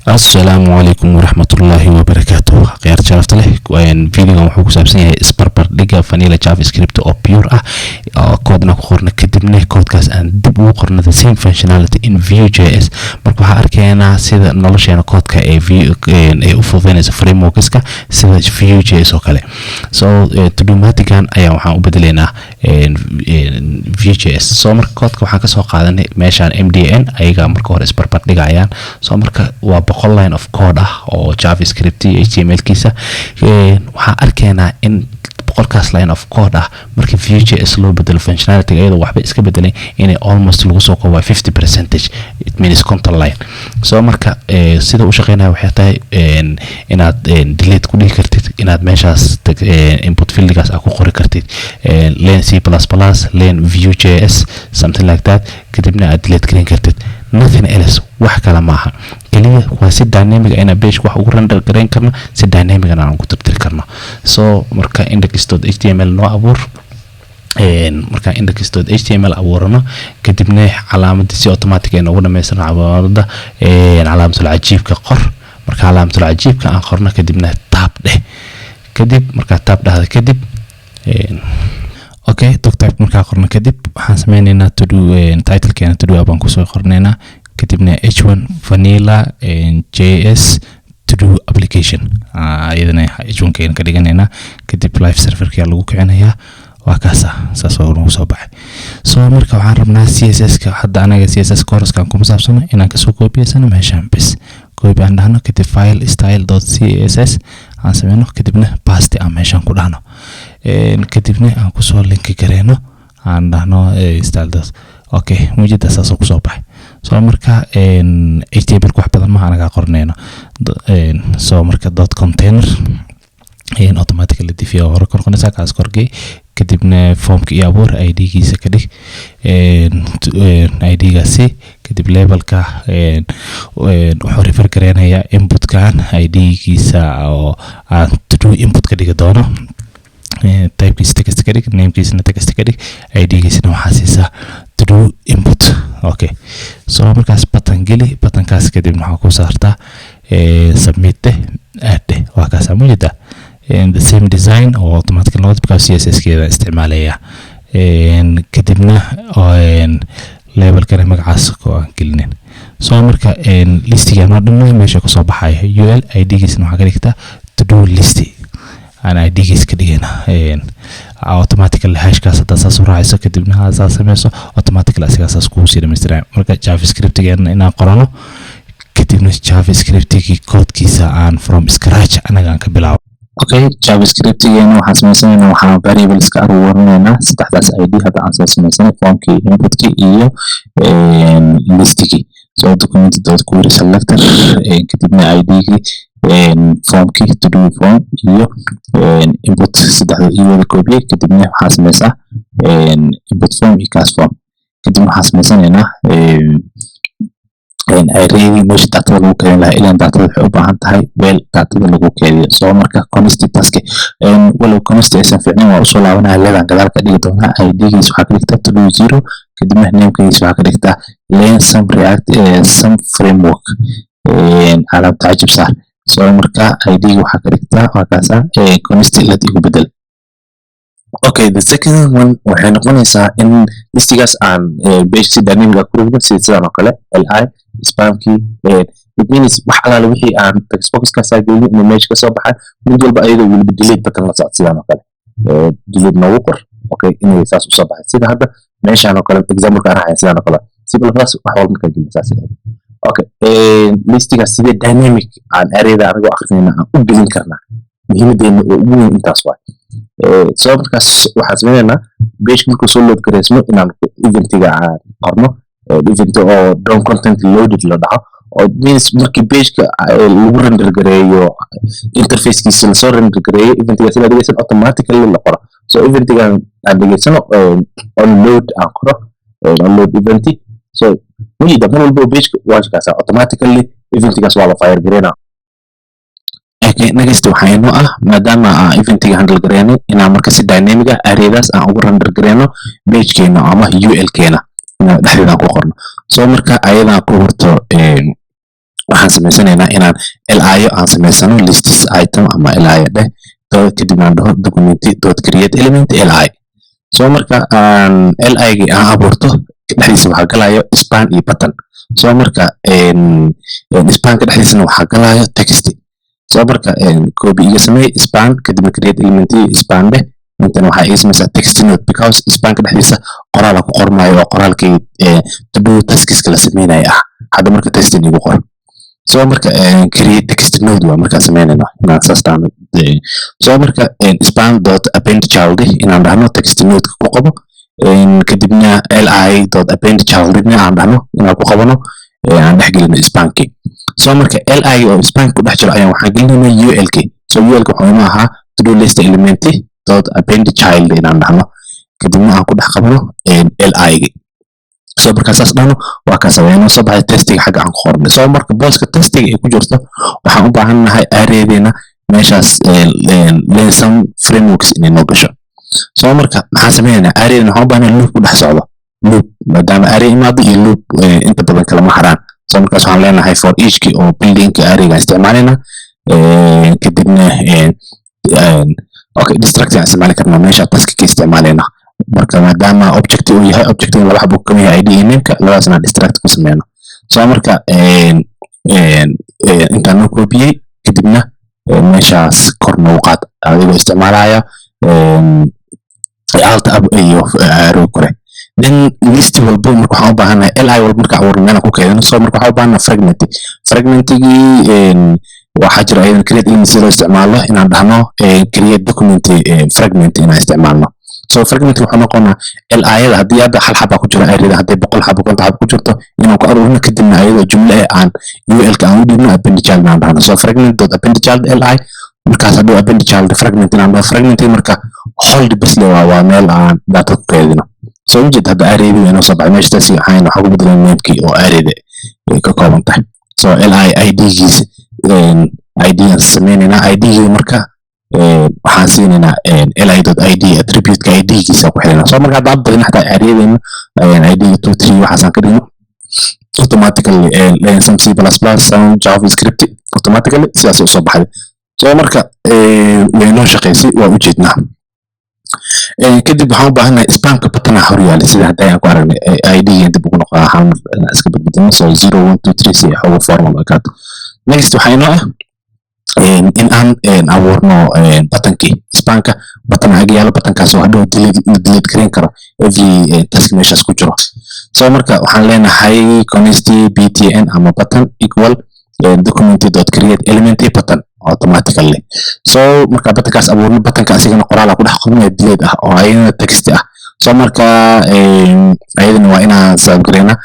Asalaamu calaykum waraxmatullaahi wabarakaatu. Khiyaar sharafta leh, videogan wuxuu ku saabsan yahay isbarbardhigga vanilla JavaScript oo pure ah oo koodna ku qorno, kadibna koodkaas aan dib ugu qorno the same functionality in Vue.js. Marka waxaa arkaynaa sida nolosheena koodka ee Vue ay u fududeynayso frameworkska sida Vue.js oo kale. So todo-matigan ayaa waxaan u bedeleynaa Vue.js. So marka koodka waxaan kasoo qaadanay meeshaan MDN, ayaga marka hore isbarbardhigayaan. So marka waa 100 line of code ah oo JavaScript iyo HTML kiisa. Waxaan arkaynaa in 100-kaas line of code ah marka Vue.js loo bedelo, functionality iyadoo waxba iska bedelay inay almost lagu soo koobayo 50 percentage, it means 50 line. So marka sida u shaqeynaya waxay tahay inaad delete ku dhihi kartid, inaad meeshaas input fieldigaas aad ku qori kartid learn C++, learn Vue.js, something like that, kadibna aad delete garin kartid. Nothing else, wax kale maaha, keliya waa si dynamic inaan page wax ugu render gareyn karno, si dynamic aan ugu tirtiri karno. So marka index.html noo abuur. Markaan index.html abuurano, kadibna calaamadii si automatic ay noogu dhamaystirno, calaamadda calaamatul cajiibka qor. Marka calaamatul cajiibka aan qorno, kadibna tab dheh. Kadib markaa tab dhahda kadib, okay, doctype markaa qorno kadib, waxaan sameyneynaa todo titlekeena todo app baan kusoo qorneynaa. Kadibna h1 vanilla JS todo application, iyadana h1 keena ka dhiganaynaa. Kadib live serverka lagu kicinayaa, waa kaasa, saas oo nagu soo baxay. So marka waxaan rabnaa CSS ka. Hadda anaga CSS coursekan kuma saabsano, inaan kasoo koobiyeysano meeshaan bes. Copy aan dhahno, kadib file style.css aan sameyno, kadibna paste aan meeshaan ku dhahno, kadibna aan kusoo linki gareyno, aan dhahno style dot. Okay, mujida saasoo kusoo baxay. So marka HTML wax badan maha, anagaa qorneyno. So marka dot container automatically div hore ka noqonaysaa, kaas korgey. Kadibna formka iyo abuur, id-giisa ka dhig id-gaasi. Kadib labelka wuxuu refer gareynayaa inputkan id-giisa oo aan todo input ka dhigi doono. Typekiisa text ka dhig, namekiisana text ka dhig, id-giisana waxaa siisaa todo input. Okay, so markaas button geli, buttonkaas kadib waxaa ku saartaa submit deh, add deh, waa kaasaa mujida, the same design oo automatically noqdo because CSS keeda isticmaalaya. Kadibna labelkana magacaas ko aan gelinin. So marka listiga noo dhamay meesha kasoo baxaya ul, id-giisna waxaa ka dhigtaa todo list aan id-giis ka dhigayna. Automatically hashkaas haddaad saas u raacayso, kadibna saas sameyso, automatically asigaa saas kugu sii dhamaystiraya. Marka JavaScriptigeena inaan qorano, kadibna JavaScriptigii koodkiisa aan from scratch anaga aan ka bilaabo. Okay, JavaScriptigeena waxaan sameysanaynaa, waxaan variables ka aruurinaynaa saddexdaas id hadda aan soo sameysanay, formkii, inputkii iyo listigii. So document dot query selector, kadibna idgii formkii todo form iyo input, saddexda iyo wada koobiyey. Kadibna waxaa sameysaa input form iyo kaas form. Kadibna waxaan sameysanaynaa arraygii meesha datada lagu keedin lahaa, ilaan datada waxay u baahan tahay weel datada lagu keediyo. So marka const task, walow const aysan fiicnayn, waa usoo laabanaya, leedan gadaal ka dhigi doonaa. Id-giis waxaa ka dhigtaa todo zero, kadibna namekiis waxaa ka dhigtaa learn some React, some framework, calaam tacajub saar. So marka id-ga waxaa ka dhigtaa, waa kaasa, const let igu bedel. Okay, the second one waxay noqonaysaa in listigaas aan page si dynamic ah ku rogno, sida sidan oo kale li spamkii. It means wax alaale wixii aan textboxkaasaa gelin inay meesha kasoo baxaan, mid walba ayadoo weliba delete button la socod, sidan oo kale delete noogu qor. Okay, inay saas usoo baxay, sida hadda meeshaan oo kale, example aan raacay, sidan oo kale C plus plus wax walba markaa gelin saas ahayd. Okay, listigaas sidee dynamic aan arrayda anagoo akrinayna aan u gelin karnaa? Muhiimadeena oo ugu weyn intaas waay. So markaas waxaan sameynaynaa, page markuu soo load gareysmo, inaan eventiga aan qorno, event oo DOM content loaded la dhaho, oo means markii pageka lagu render gareeyo, interfacekiisa lasoo render gareeyo, eventiga sida dhegeysan automatically la qoro. So eventigan aan dhegeysano, on load aan qoro, on load event. So mujida mar walba pageka waajkaasa automatically eventigaas waa la fire gareynaa. Okay, next waxaa inoo ah, maadaama aan eventiga handle gareynay, inaan marka si dynamic ah arraydaas aan ugu render gareyno pagekeena ama ul keena, inaan dhexdeeda aan ku qorno. So marka ayadan ku horto Waxaan samaysanaynaa inaan li aan samaysano lists item ama li dheh, kadib aan dhaho document dot create element li. So marka aan li-gii aan abuurto, dhexdiisa waxaa galayo span iyo button. So marka spanka dhexdiisana waxaa galayo text. So marka copy iga sameey span, kadibna create element span dheh. Intana waxaa iga samaysaa text note, because spanka dhexdiisa qoraala ku qormayo oo qoraalkii to do taskiska la sameynaya ah. Hadda marka textin igu qor. So marka create text note waa markaan sameynayno inaan saas dhahno. So marka span dot append child inaan dhahno, text note ku qabo, kadibna li dot append child aan dhahno, inaan ku qabano, aan dhex gelino spanki. So marka li oo spank ku dhex jiro ayaan waxaan gelinaynaa ulk. So ulk wuxuu inoo ahaa to do list element dot append child inaan dhahno, kadibna aan ku dhex qabano li. So markaa saas dhahno, waa kaas waa inoo soo baxay testiga xagga aan ku qornay. So marka booska testiga ay ku jirto, waxaan u baahan nahay arraydeena meeshaas len some frameworks inay noo gasho. So marka maxaan sameynaynaa? Arraydeena waxaan u baahannahay loop ku dhex socdo. Loop, maadaama array imaado iyo loop inta badan kalama haraan. So markaas waxaan leenahay for eachki oo buildingka arrayga isticmaalayna, kadibna okay, destructure aan isticmaali karnaa, meesha taski ka isticmaalayna. Marka maadaama object uu yahay, object laba xabo ka yahay, id iyo nameka, labadaasna destruct ku sameyno. So marka intaan noo koobiyey, kadibna meeshaas kor noogu qaad adigoo isticmaalaya alt up iyo arrow kore. Then list walbo marka waxaan u baahanahay li walba marka abuurno meelaan ku keydino. So marka waxaan u baahanahay fragment. Fragmentigii waxaa jira ayadan create element si loo isticmaalo, inaan dhahno create document fragment inaan isticmaalno. So fragment wuxuu noqonaa li-yada haddii hadda hal xaba ku jiro arrayda, hadday 100 xabo, 50 xabo ku jirto, inaan ku aruurino, kadibna ayadoo jumle eh aan ul-ka aan u dhiibno, append child aan dhahno. So fragment dot append child li. Markaas hadduu append child fragment inaan dhaho, fragment marka hold bas le waa meel aan data ku keydino. So ujeed hadda arraydi waa inoo soo baxay. Meesha taasi waxaan ku bedelay namekii oo arrayda ay ka kooban tahay. So li id-giisa id aan sameynaynaa. Id-gii marka waxaan siinaynaa li dot id, attribute-ka id-giisa ku xirina. So marka haddaan badin xataa arraydeena id 2, 3 waxaasaan ka dhigno, automatically some C++, some JavaScript, automatically sidaas usoo baxday. So marka way noo shaqaysay, waa ujeednaa. Kadib waxaan u baahannahay spanka button-a hor yaala, sida hadda aan ku aragnay id dib ugu noqo hal mar iska badbedelo. So 0, 1, 2, 3 si xogo formal ekaato. Next waxaa inoo ah in aan abuurno buttonkii spanka. Button ag yaalo, buttonkaas oo hadhow delete la delete gareyn karo every task meeshaas ku jiro. So marka waxaan leenahay const btn ama button equal document dot create element button automatically. So marka buttonkaas abuurno, buttonka asigana qoraala ku dhex qornayo delete ah oo ayadana text ah. So marka ayadana waa inaan sabab gareyna,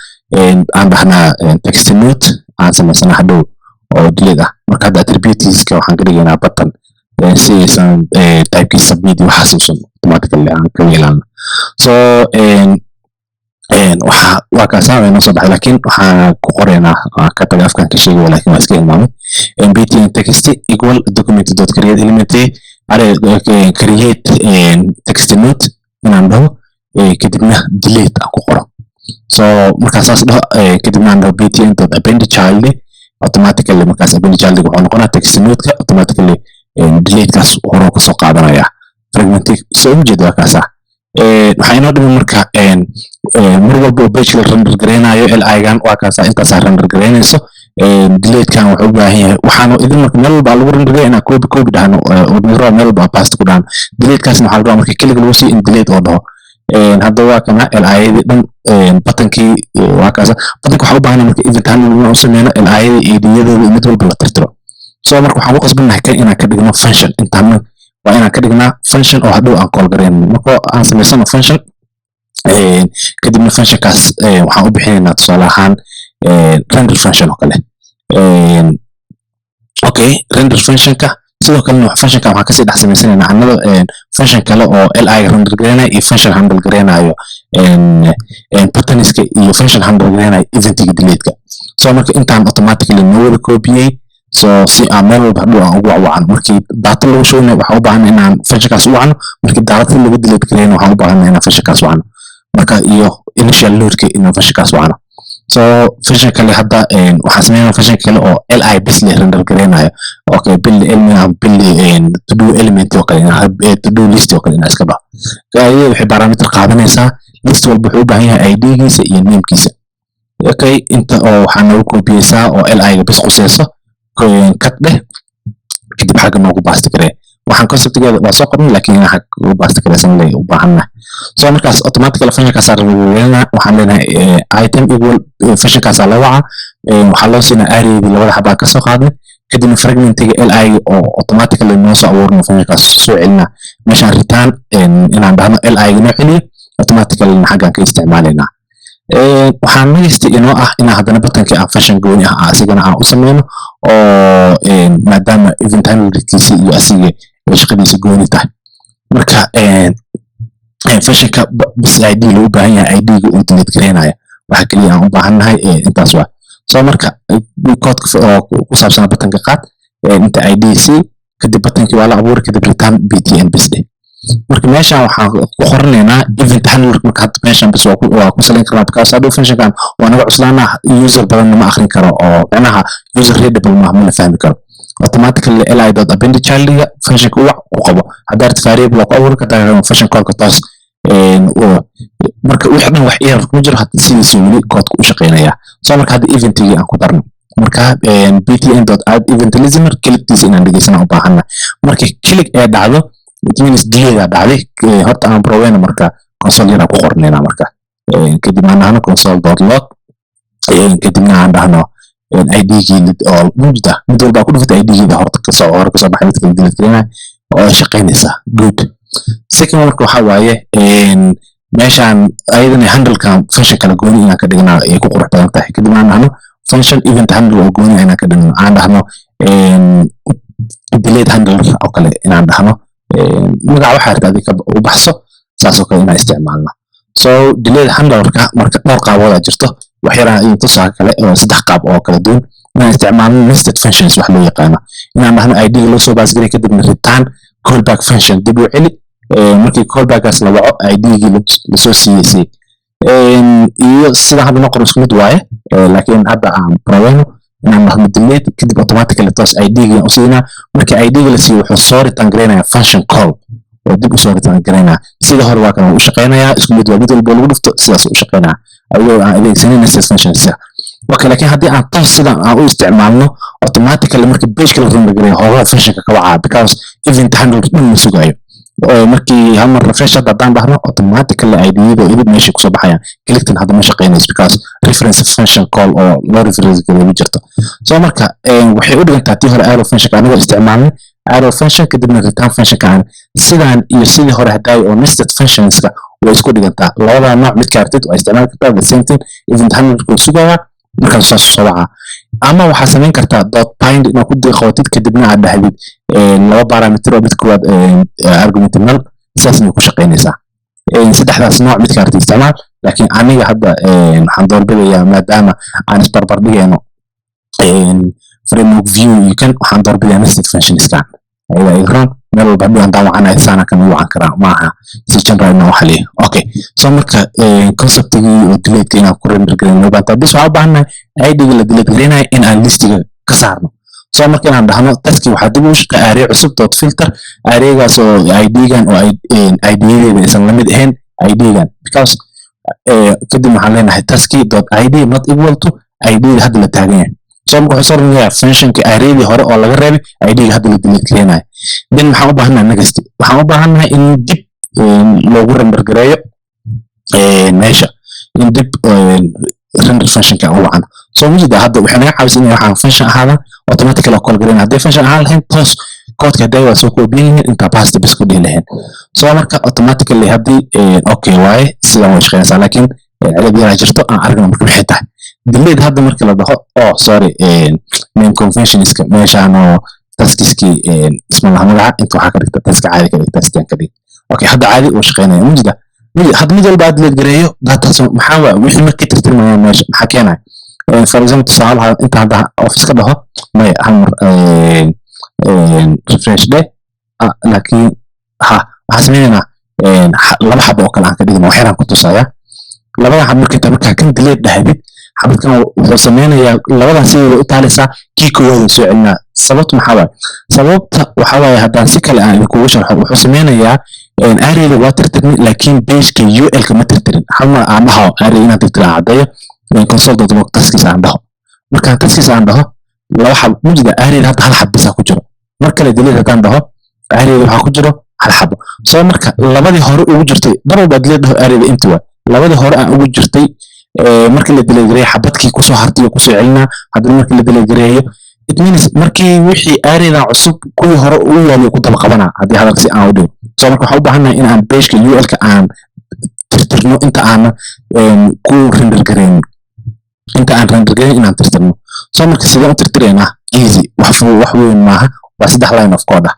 aan dhahnaa text note aan samaysana hadhow oo delete ah. Marka hadda attributeska waxaan ka dhigaynaa button, si aysan typekii submit iyo waxaas uusan automatically aan kaga ilaalino. So waxa waa kaasaa way noo soo baxay, laakiin waxaan ku qoraynaa ka tagay afkaan ka sheegay, laakiin waa iska hilmaamay. Btn text equal document dot create element create text note inaan dhaho, kadibna delete aan ku qoro. So markaa saas dhaho, kadibna aan dhaho btn dot append child, automatically markaas append child wuxuu noqonaa text note-ka, automatically delete-kaas horuu kasoo qaadanaya fragment. So ujeeda waa kaasa. Waxaa inoo dhiman marka mar walba oo page la render gareynayo li-gan, waa kaasa intaasaa render gareynayso. Delete-kan wuxuu u baahan yahay waxaanu idin marka meel walba lagu render gareeyo inaan copy copy dhahno oo meel walba paste ku dhahno. Delete-kaasna waxaa la rabaa marka keliga lagu siiyo in delete oo dhaho. Hadda waa kana li-yadii dhan, buttonkii waa kaasa. Buttonka waxaa u baahanay marka event handling inaan u sameyno, li-yada idiyadooda mid walba la tirtiro. So marka waxaan ku qasbannahay kan inaan ka dhigno function. Intaan waa inaan ka dhignaa function oo hadhow aan call gareyno. Marka aan samaysano function, kadibna functionkaas waxaan u bixinaynaa tusaale ahaan render function oo kale. Okay, render functionka sidoo kalena functionka waxaan kasii dhex samaysanaynaa another function kale oo li render gareynayo iyo function handle gareynayo buttonska iyo function handle gareynayo eventiga delete-ka. So marka intaan automatically noo wada koobiyey, so si aan meel walba hadhow aan ugu wacwacno. Markii data lagu shubanayo waxaan u baahanay inaan functionkaas u wacno, markii data lagu delete gareynayo waxaan u baahanay inaan functionkaas wacno, marka iyo initial loadka inaan functionkaas wacno. So function kale hadda waxaan sameynaa function kale oo li bes le render gareynayo. Okay, build element ama build to do element oo kale, to do list oo kale inaa iska dhaho. Ayada waxay parameter qaadanaysaa, list walba wuxuu u baahan yahay id-giisa iyo namekiisa. Okay, inta oo waxaa noogu koobiyeysaa oo li-ga bes quseyso, cut dheh, kadib xagga noogu paste garee. Waxaan conceptigeeda waa soo qornay, laakiin inaan xagga ugu paste gareysan lay u baahannahay. So markaas automatically functionkaasaa regelinaa. Waxaan leenahay item equal functionkaasaa la waca, waxaa loo siinaa arraydii labada xabaa kasoo qaadnay, kadibna fragmentiga li oo automatically noo soo abuurna functionkaas soo celinaa. Meeshaan return inaan dhahno li noo celiyo, automatically xaggaan ka isticmaalaynaa. Waxaan nagaysta inoo ah inaan haddana buttonkii aan function gooni ah asigana aan u sameyno, oo maadaama event handlerkiisa iyo asiga shaqadiisa gooni tahay. Marka functionka bis id loo baahan yahay, id-ga uu delete gareynaya waxa kaliya aan u baahannahay intaas waa. So marka koodka oo ku saabsan buttonka qaad, inta id c, kadib buttonkii waa la abuuray, kadib return btn bis dheh. Marka meeshan waxaan ku qoranaynaa event handler. Marka hadda meeshan bas waa ku salayn karnaa, because hadhow functionkan waa naga cuslaanaa, user badanna ma akhrin karo, oo macnaha user readable maaha, mana fahmi karo. Automatically li dot append childiga functionka uwac ku qabo. Haddaa rabtid variable waa ku abuuri kartaa function callka toos. Marka wixii dhan wax error kuma jiro, hadda sidiisuu weli koodka u shaqeynaya. So marka hadda eventigii aan ku darno, marka btn dot add event listener, clicktiisa inaan dhegeysana u baahana. Marka click ee dhacdo, it means delete aa dhacday. Horta aan browena, marka console yar aan ku qornayna. Marka kadib aan dhahno console dot log, kadibna aan dhahno id-gii oo mujda mid walba ku dhufatay id-geeda horta kasoo hore kasoo baxay midka la delete gareynaya oo shaqeynaysa. Good. Second, marka waxaa waaye meeshaan ayadana handlekan function kala gooni inaan ka dhignaa ay ku qurux badan tahay. Kadib aan dhahno function event handle oo gooni inaan ka dhigno, aan dhahno delete handler oo kale inaan dhahno, magaca waxaa rabta adiga u baxso, saas oo kale inaan isticmaalno. So delete handlerka marka dhowr qaabood aa jirto, wax yaraan idin tusaa kale oo saddex qaab oo kala duwan inaan isticmaalno. Nested functions wax loo yaqaano, inaan dhahno id loo soo pass garay, kadibna return callback function dib u celi markii callbackaas la waco id-gii lasoo siiyey. Iyo sida hadda noo qoran isku mid waaye, laakiin hadda aan praweyno inaan dhahno delete, kadib automatically toos id-gii u siinaa. Markii id-ga la siiyo, wuxuu soo return garaynaya function call oo dib usoo return garaynaya. Sida hore waa kan u shaqeynayaa, isku mid waa, mid walba lagu dhufto sidaas u shaqeynaya ayadoo aan adeegsanin nested functions. Okay, laakiin haddii aan toos sidan aan u isticmaalno, automatically marka pageka la render gareeyo hoogaa functionka ka wacaa, because event handle dhan ma sugayo. Markii hal mar refresh hadda haddaan dhahno, automatically id-yada idib meeshay kusoo baxayaan. Clicktan hadda ma shaqeynayso because reference function call oo loo reference gareeyo ma jirto. So marka waxay u dhigantaa tii hore arrow functionka anagoo isticmaalnay arrow function, kadibna return functionka aan sidaan iyo sidii hore hadaayo oo nested functionska way isku dhigantaa. Labada nooc midka aragtid waa isticmaali kartaa, the same thing, event handlerka sugayaa markaas saas soo wacaa. Ama waxaa samayn kartaa dot bind inaad ku qabatid, kadibna aad dhahdid laba parameter oo mid koowaad argument null, sidaasna way ku shaqeynaysaa. Saddexdaas nooc midka aragtid isticmaal, laakiin aniga hadda waxaan doorbidayaa, maadaama aan isbarbar dhigayno framework Vue iyo kan, waxaan doorbidayaa nested functionskan ayada iroon. Meel walba haddii aan daawacanayo saana kan u wacan karaa, maaha si general inaan u xaliyo. Okay, so marka conceptigii oo delete inaan ku render gareyn loo baahantaa, bis waxaan u baahannahay id-ga la delete gareynayo in aan listiga ka saarno. So marka inaan dhahno taski waxaa dib ugu shaqeeya array cusub dot filter, arraygaas oo id-gan oo id-yadeeda aysan lamid ahayn id-gan, because kadib waxaan leenahay taski dot id not equal to id-da hadda la taagan yahay. So marka wuxuu soo rarinayaa functionka arraydii hore oo laga reebay id-ga hadda la delete gareynayo. Then maxaan u baahannahay next? Waxaan u baahannahay in dib loogu render gareeyo meesha, in dib render functionka u wacano. So mujida hadda waxay naga caawisay inay waxaan function ahaadaan, automatically oo call gareyn. Hadday function ahaan lahayn, toos koodka hadday waa soo koobiyan yihiin, intaa paste bas ku dhihi lahayn. So marka automatically haddii okay waaye, sidan way shaqeynaysaa, laakiin cilad yaraa jirto aan aragna. Marka maxay tahay delete hadda marka la dhaho? Oh sorry, name conventionska meeshaan oo taskiskii isma laha magaca. Inta waxaa ka dhigta taska caadi ka dhig, taskian ka dhig. Okay, hadda caadi uu shaqeynaya. Mujida hadda mid walba aad delete gareeyo dataas maxaa waa wixii markii tirtirmayaan meesha maxaa keenaya? For example, tusaalaha inta hadda office ka dhaho, maya, hal mar refresh dheh. Laakiin ha waxaan sameynaynaa laba xabo oo kale aan ka dhigno, waxyaraan ku tusaya labada xabo. Markay tahay markaa kan delete dhahdid, Xabadkan wuxuu sameynayaa labadan sidooda u taalaysaa, kii koowaad soo celinaa. Sababta maxaa waaye? Sababta waxaa waaye, haddaan si kale aan idinkugu sharxo, wuxuu sameynayaa arrayda waa tirtirnay, laakiin pageka ul-ka ma tirtirin. Hal mar aan dhaho array inaan tirtira, aan caddeeyo. Console.log tasks aan dhaho. Markaan tasks aan dhaho, laba xab mujida arrayda hadda hal xab bisa ku jiro. Mar kale delete haddaan dhaho, arrayda waxaa ku jiro hal xabo. Soo marka labadii hore ugu jirtay, mar walba delete dhaho, arrayda empty waa. Labadii hore aan ugu jirtay markii la delete gareeyo, xabadkii kusoo hartay oo kusoo celinaa. Haddana markii la delete gareeyo, it means markii wixii arraydan cusub kuwii hore ugu yaaliyo ku daba qabanaa, haddii hadalka si aan u dhigo. So marka waxaan u baahannahay in aan pageka ul-ka aan tirtirno inta aana ku render gareynin, inta aan render gareyn inaan tirtirno. So marka sideen u tirtiraynaa? Easy, wax wax weyn maaha, waa saddex line of code ah.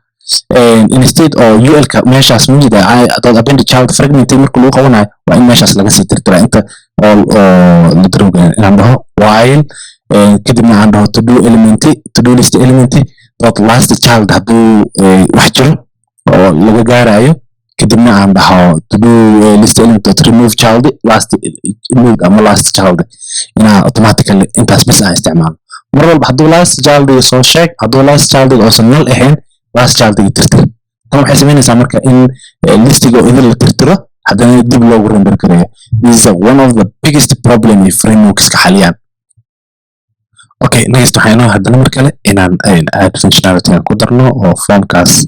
Instead oo ul-ka meeshaas mujida dot append child fragment marka lagu qabanayo, waa in meeshaas laga sii tirtiraa inta oo la daroogaya. Inaan dhaho while, kadibna aan dhaho to do element, to do list element dot last child, hadduu wax jiro oo laga gaarayo, kadibna aan dhaho to do list element dot remove child last node ama last child, inaa automatically intaas bas aan isticmaalo. Mar walba hadduu last child soo sheeg, hadduu last child oosan null ahayn, last child tirtir. Tan waxay samaynaysaa marka in listiga oo idin la tirtiro, haddana dib loogu render gareeyo. This is one of the biggest problem ay frameworks ka xaliyaan. Okay, next waxaa inoo haddana mar kale inaan add functionality aan ku darno oo formkaas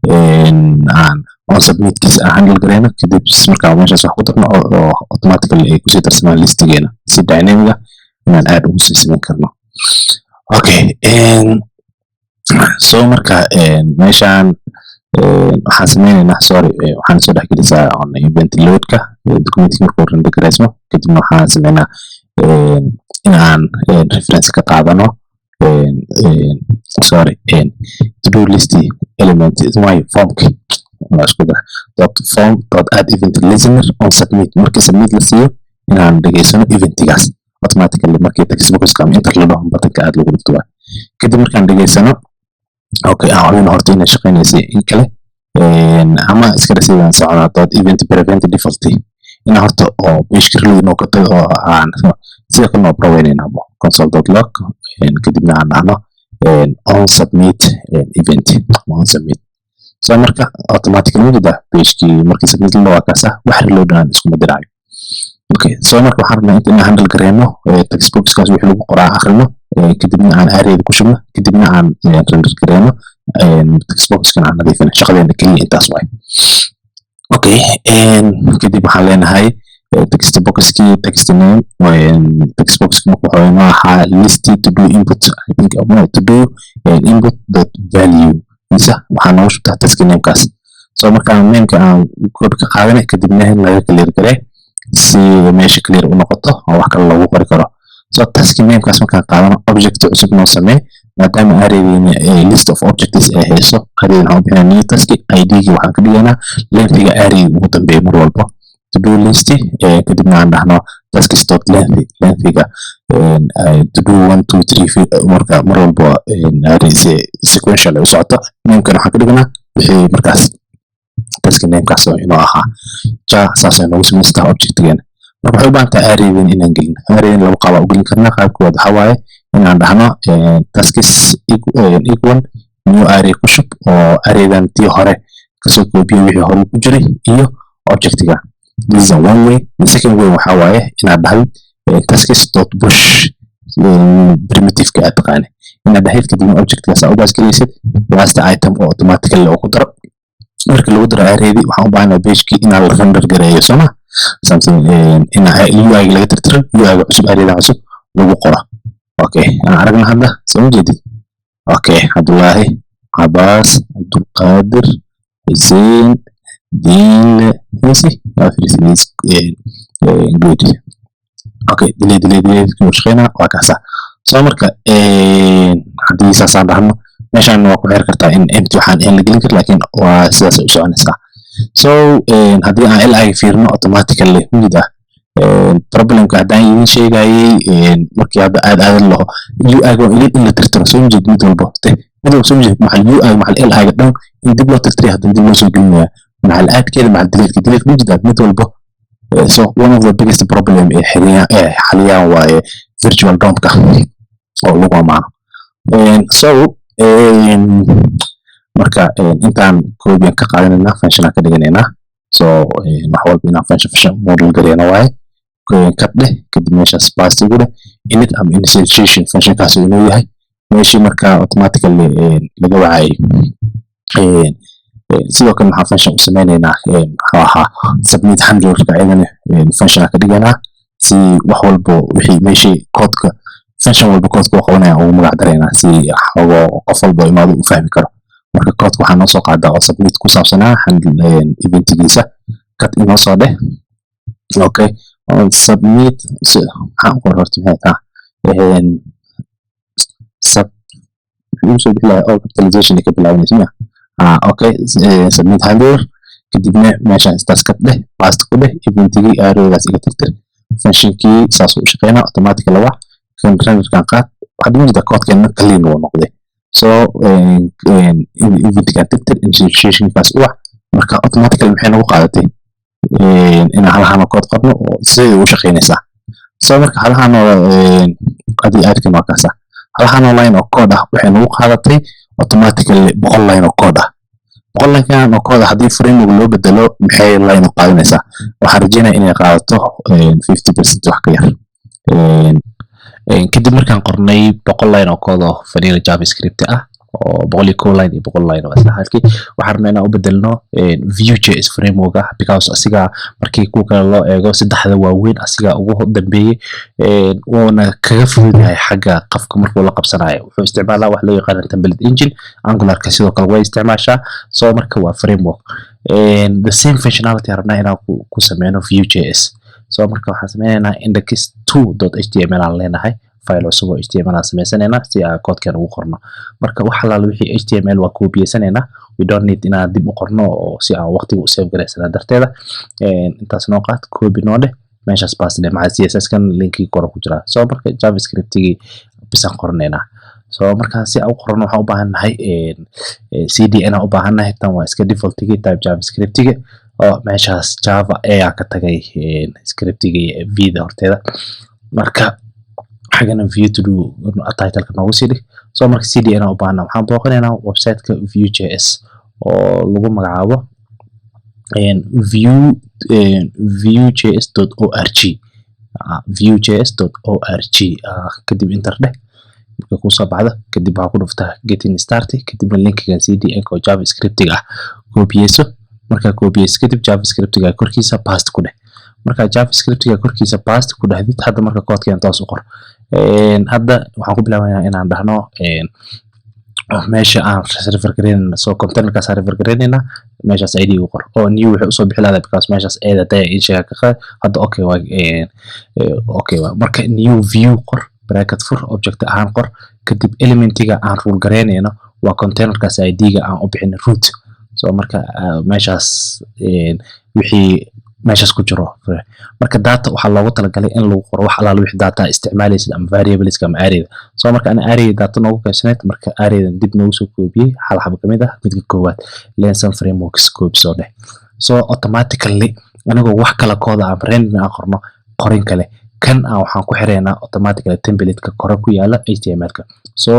aan on submitkiisa aan handle gareyno. Kadib markaa meeshaas wax ku darno oo automatically ay kusii darsamaan listigeena, si dynamic ah inaan add ugu sii samayn karno. Okay, so marka meeshaan waxaan sameyneynaa, sorry, waxaan soo dhex gelisaa on event loadka documentka markuu render gareysmo. Kadibna waxaan sameynaa in aan reference ka qaadano, sorry, to do list element my formki waa isku dar dot form dot add event listener on submit. Markii submit la siiyo, inaan dhegeysano eventigaas automatically markii text boxka ama enter la dhaho, buttonka aad lagu dhufto waay. Kadib markaan dhegeysano, okay, aan hubino horta inay shaqeynaysay in kale ama iska dhasiidaan soconaa. Dot event prevent default, inaan horta oo pageka reload inoo ka tago oo aan sidoo kalena oo proweynayna console dot log, kadibna aan dhahno on submit event ama on submit. So marka automatically mujida pagekii markii submit la waa kaasa, wax reload aan iskuma diraayo. Okay, so marka waxaan rabnaa inta inaan handle gareeno text boxkaas wixii lagu qoraa akhrino, kadibna aan arrayda ku shubno, kadibna aan render gareeno text boxkan, aan nadiifino. Shaqadeena keliya intaas waay. Okay, kadib waxaan leenahay text boxkii text name. Text boxki marka wuxuu inoo ahaa list to do input, I think, to do input dot value mise waxaa noogu shubtaa task namekaas. So markaan nameka aan code ka qaadanay, kadibna laga clear garee si meesha clear u noqoto oo wax kale loogu qori karo. So task namekaas markaan qaadano, object cusub noo samee, maadaama arraydeena list of objects ay hayso. Arrayden waxaan u bixinaa new task. Id-gi waxaan ka dhigaynaa lengthiga array ugu dambeeya mar walba, to do list, kadibna aan dhahno tasks dot length, lengthiga to do one, two, three. Marka mar walba array si sequential ay u socoto, namekana waxaan ka dhiganaa wixii markaas task namekaas oo inoo ahaa. Ja, saasay noogu samaystaa objectigeena. Marka waxay u baahan tahay arrayden inaan gelin. Arrayden laba qaab aan u gelin karnaa. Qaab koowaad waxaa waaye inaan dhahno tasks equal new array ku shub, oo arraydan tii hore kasoo koobiyo wixii hore ku jiray iyo objectiga. This is one way. The second way waxaa waaye inaad dhahdid tasks dot push, primitiveka aad taqaani inaad dhahdid, kadibna objectgaas aad u pass garaysid last item oo automatically oo ku daro. Marka lagu daro arraydi, waxaan u baahanahay pagekii inaan la render gareeyo, sooma? Something in UI laga tirtiro, UI ga cusub, arraydan cusub lagu qoro. Okay, aan aragna hadda. Soo ma jeedid? Okay, Cabdullaahi, Cabaas, Cabdulqaadir, Xuseen, Diinle, you see, everything is good. Okay, delete, delete, delete kuu shaqeynaa, waa kaasa. So marka haddii saasaan dhahno, meeshaan waa ku xiri kartaa in empty waxaan ahayn la gelin karo, laakiin waa sidaas ay u soconaysaa. So haddii aan li fiirino, automatically mid ah problemka haddaan idin sheegayay markii hadda aad aadan laho UI ga idin in la tirtiro. Soo jeed mid walba, mid walba, soo jeed maxal UI, maxal li ga dhan in dib loo tirtiray, haddana dib loo soo gelinaya maxal aadkeeda, maxal delete, delete mujida mid walba. So one of the biggest problem ee xaliyaan waaye. Virtual DOM-ka oo lagu amaano. So marka intaan copy-an ka qaadanaynaa, function aan ka dhiganaynaa. So wax walba inaan function model gareyno waaye. Cut dheh, kadib meeshaas paste igu dheh. Init ama initialization functionkaas uu inoo yahay meeshii marka automatically laga wacayay. Sidoo kale maxaa function u sameynaynaa? Muxuu ahaa submit handlerka? Ayadana function aan ka dhiganaa, si wax walbo wixii meeshii koodka, function walba koodka uu qabanaya ugu magac daraynaa, si xogo qof walba imaado u fahmi karo. Marka koodka waxaa noo soo qaadaa oo submit ku saabsanaa handle eventigiisa. Cut inoo soo dheh. Okay, submit maxaan u qoray horta? Maxay tahay sub? Muxuu soo bixi lahaa? All capitalization ay ka bilaabanaysa miya? Ah, okay, submit handler. Kadibna meeshaan intaas cut dheh, paste ku dheh eventigii, arrowgaas iga tirtir. Functionkii saas u shaqeynaa, automatically wax kan renderkan qaad. Waxaad ujeedaa koodkeena clean wuu noqday. So eventigan tirtir, initializationkaas u wax. Marka automatically maxay nagu qaadatay inaan halahan kood qorno oo sidii ugu shaqeynaysaa. So marka halahan oo adii aadkan waa kaasa, halahan oo line oo code ah waxay nagu qaadatay automatically 100 line oo code ah. 100 line oo code ah haddii framework loo bedelo, maxay line u qaadanaysaa? Waxaan rajeynaya inay qaadato 50% wax ka yar. Kadib markaan qornay 100 line oo code oo vanilla JavaScript ah, oo 101 line iyo 100 line oo isla halkii, waxaan rabnaa inaan u bedelno Vue.js framework ah, because asiga markii kuwa kale loo eego, saddexda waaweyn asiga ugu dambeeyey, wuuna kaga fudud yahay xagga qofka markuu la qabsanayo. Wuxuu isticmaalaa wax loo yaqaano template engine. Angularka sidoo kale way isticmaashaa. So marka waa framework, the same functionality aan rabnaa inaan ku sameyno Vue.js. So marka waxaan sameynaynaa index 2.html aan leenahay, file cusub oo HTML aan sameysanaynaa si aan koodkan ugu qorno. Marka wax alaala wixii HTML waa koobiyeysanayna, we don't need inaan dib u qorno, oo si aan waqtiga u save garaysana darteeda. Intaas noo qaad, copy noo dheh, meeshaas paste dheh. Maca CSS kan linkii kore ku jira. So marka JavaScriptigii bisaan qoranaynaa. So marka si aan u qorano, waxaan u baahan nahay CDN aan u baahan nahay. Tan waa iska defaultigii type JavaScriptiga oo meeshaas Java ayaa ka tagay scriptigii v-da horteeda. Marka xagana view to do titleka noogu sii dhig. So marka CDN aan u baahana, waxaan booqanaynaa websiteka Vue.js oo lagu magacaabo vue vuejs.org, vuejs.org. Kadib enter dheh. Marka kusoo baxdo kadib, waxaa ku dhuftaa getting start. Kadibna linkiga CDN oo JavaScriptiga ah koobiyeyso. Markaa koobiyeyso kadib, JavaScriptiga korkiisa paste ku dheh. Markaa JavaScriptiga korkiisa paste ku dhahdid, hadda marka koodkeena toos u qor. Hadda waxaan ku bilaabaynaa inaan dhahno meesha aan refer gareynayna. So containerkaas aan refer gareynayna, meeshaas id u qor oo new waxay usoo bixi lahdaa, because meeshaas eeda daya ii sheega ka qaad hadda. Okay, waa okay. Waa marka new view qor, bracket fur, object ahaan qor. Kadib elementiga aan rule gareynayno waa containerkaas id-ga aan u bixin root. So marka meeshaas wixii meeshaas ku jiro. Marka data waxaa loogu talagalay in lagu qoro wax alaala wixii data isticmaalaysid ama variableska ama arrayda. So marka ana array data noogu kaysanayd, marka arraydan dib noogu soo koobiyey hal xabo kamid ah, midka koowaad, learn frameworks copy soo dheh. So automatically anigoo wax kala kooda ama rendering aan qorno qorin kale, kan aan waxaan ku xireynaa automatically template-ka kore ku yaala HTML-ka. So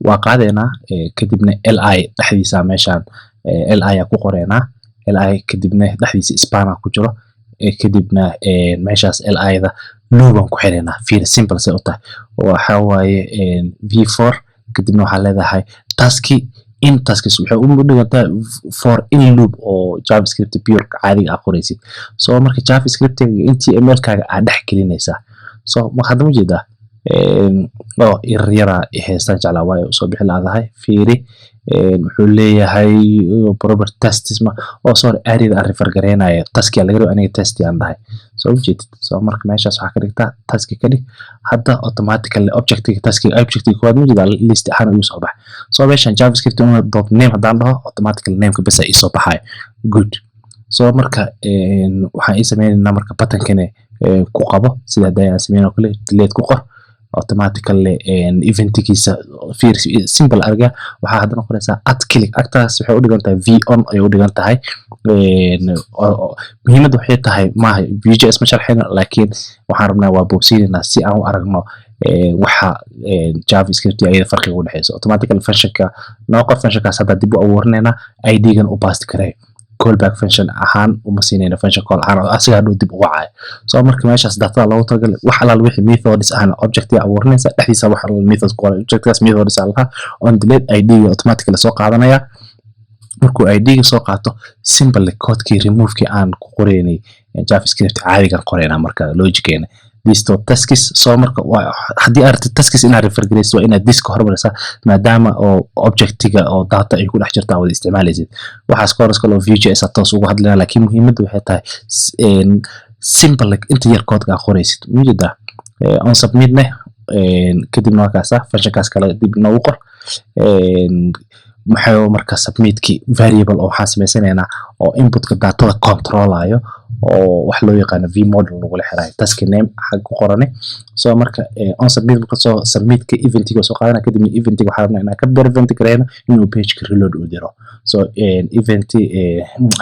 waa qaadaynaa, kadibna li dhexdiisa meeshaan li aa ku qoreynaa, li kadibna dhexdiisa span ku jiro. Kadibna meeshaas li-da loop aan ku xireynaa. Fiir, simple say u tahay. Waxa waaye v-for, kadibna waxaa leedahay taski in tasks waxay u dhigantaa for in loop oo JavaScript pure caadiga ah qoraysid. So marka JavaScript HTML-kaaga aad dhex gelinaysaa. So hadda ma jeedaa oo yaryara haystaan jeclaa, waayo usoo bixi laadahay. Fiiri, wuxuu leeyahay proper tests ma. Oh sorry, arrayda aan refer gareynaya taski laga rabo, aniga testi aan dhahay. So ujeedid. So marka meeshaas waxaa ka dhigtaa taski ka dhig. Hadda automatically objectiga taskiga, objectiga koowaad ma jeedaa, list ahaan igu soo baxay. So meeshan JavaScript dot name haddaan dhaho, automatically nameka besa iisoo baxayo. Good. So marka waxaan ii sameynaynaa marka buttonkane ku qabo sida hadda aan sameyn oo kale, delete ku qor. Automatically eventigiisa fiir, simple arga. Waxaa haddana qoraysaa @click. Agtaas waxay u dhigan tahay v on ayay u dhigan tahay. Muhiimadda waxay tahay maaha Vue.js ma sharxayno, laakiin waxaan rabnaa waa boobsiinaynaa si aan u aragno waxa JavaScript ayada farqiga u dhexeyso. Automatically functionka noo qor. Functionkaas hadda dib u abuurinaynaa, id-gan u pass garay, callback function ahaan uma siinayna, function call ahaan asiga hadhow dib uga cayo. So marka meeshaas datada loogu talagalay, wax alaal wixii methods ahna object yaa abuurinaysa dhexdiisa, wax alaal method ku qoran objectkaas methods aa lahaa. On delete id-ga automatically soo qaadanaya. Markuu id-ga soo qaato, simple codekii removekii aan ku qoraynay JavaScript caadigan qoraynaa. Marka logiceena this dot tasks. So marka haddii aad rabtid tasks inaad refer garaysid, waa inaad this-ka hormaraysaa, maadaama oo objectiga oo data ay ku dhex jirto aad wada isticmaalaysid. Waxaas ka horas kaloo Vue.js aad toos ugu hadlayna, laakiin muhiimadda waxay tahay simple inta yar codeka aad qoraysid mujida on submit neh. Kadibna waa kaasa functionkaas kale dib noogu qor. Maxay marka submitkii variable oo waxaan samaysanaynaa oo inputka datada controlayo oo wax loo yaqaano v model lagula xirayo, task name xag ku qorane. So marka on submit marka soo submitka eventiga soo qaadana, kadibna eventiga waxaa rabnaa inaan ka prevent gareyno inuu pageka reload u diro. So event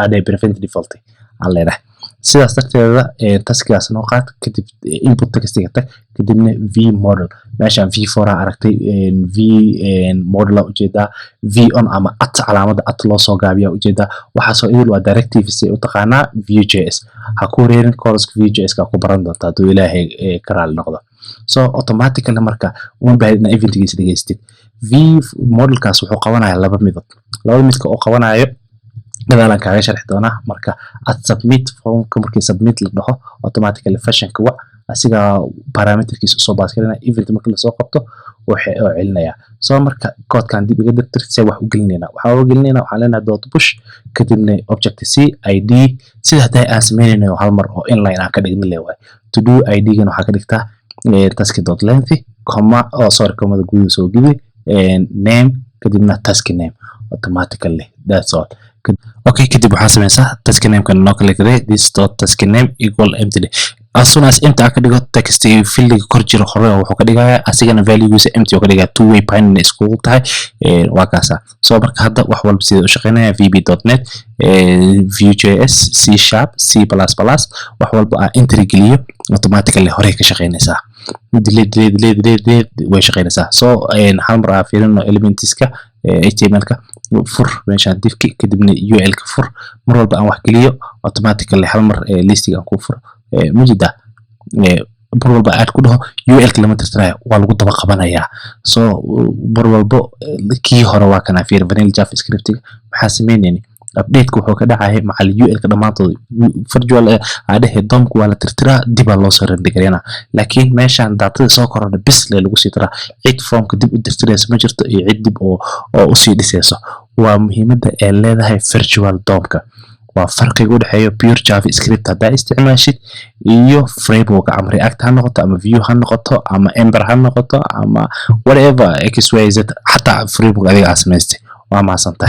adhe prevent default aan leenahay. Sidaas darteeda taskigaas noo qaad, kadib input textiga tag, kadibna v model. Meeshaan v4 aa aragtay, v model aa ujeedaa, v on ama at calaamada at loo soo gaabiyaa ujeedaa. Waxaasoo idil waa directives ay u taqaanaa Vue.js. Ha ku wareerin, course Vue.js ka ku baran doonta hadduu Ilaahay ka raali noqdo. So automatically marka uma baahid inaad eventigiisa dhegeystid. V modelkaas wuxuu qabanayaa laba midood. Labada midka uu qabanayo gadaalaan kaaga sharxi doonaa. Marka @submit, formka markii submit la dhaho, automatically functionka wac, asigaa parameterkiisa usoo pass garinaya. Event markii lasoo qabto oo celinaya. So marka koodkan dib iga dirtir, see wax u gelinayna? Waxaan uga gelinayna, waxaan leenahay dot push, kadibna object c id, sida hadda aan samaynayno hal mar oo inline aan ka dhigna leewahay. To do id gan waxaa ka dhigtaa task dot length, comma, oh sorry, commada gudaha soo gidi, name, kadibna task name automatically. That's all. Okay, kadib waxaa sameysaa task name-ka noo kala gaday, this dot task name equal empty. As soon as empty aan ka dhigo, text fieldiga kor jiro hore wuxuu ka dhigayaa asigana valuegiisa empty oo ka dhigaya. Two way binding iskugu tahay, waa kaasa. So marka hadda wax walba sida u shaqeynaya VB.NET, Vue.js, C#, C++, wax walba aan entry geliyo, automatically horey ka shaqeynaysaa. Delete, delete, delete, delete, delete, way shaqeynaysaa. So hal mar aan fiirino elementiska HTML-ka. Fur meeshaan divki, kadibna ul-ka fur. Mar walba aan wax geliyo, automatically hal mar listiga aan ku fur mujida. Mar walba aad ku dhaho, ul-ka lama tirtirayo, waa lagu daba qabanayaa. So mar walbo kii hore waa kana. Fiir vanilla JavaScriptiga maxaa sameynayni? Updateka wuxuu ka dhacaya macal ul-ka dhammaantood. Virtual adhehe DOM-ku waa la tirtiraa, dibaa loo soo render gareynaa, laakiin meeshaan datada soo korodha bis le lagu sii tiraa. Cid formka dib u tirtiraysa ma jirto iyo cid dib oo usii dhisayso. Waa muhiimadda ee leedahay virtual DOM-ka. Waa farqiga u dhexeeya pure JavaScript haddaa isticmaashid iyo framework, ama React ha noqoto, ama Vue ha noqoto, ama Ember ha noqoto, ama whatever xyz, xataa framework adiga aa samaystay. Waa mahadsantahay.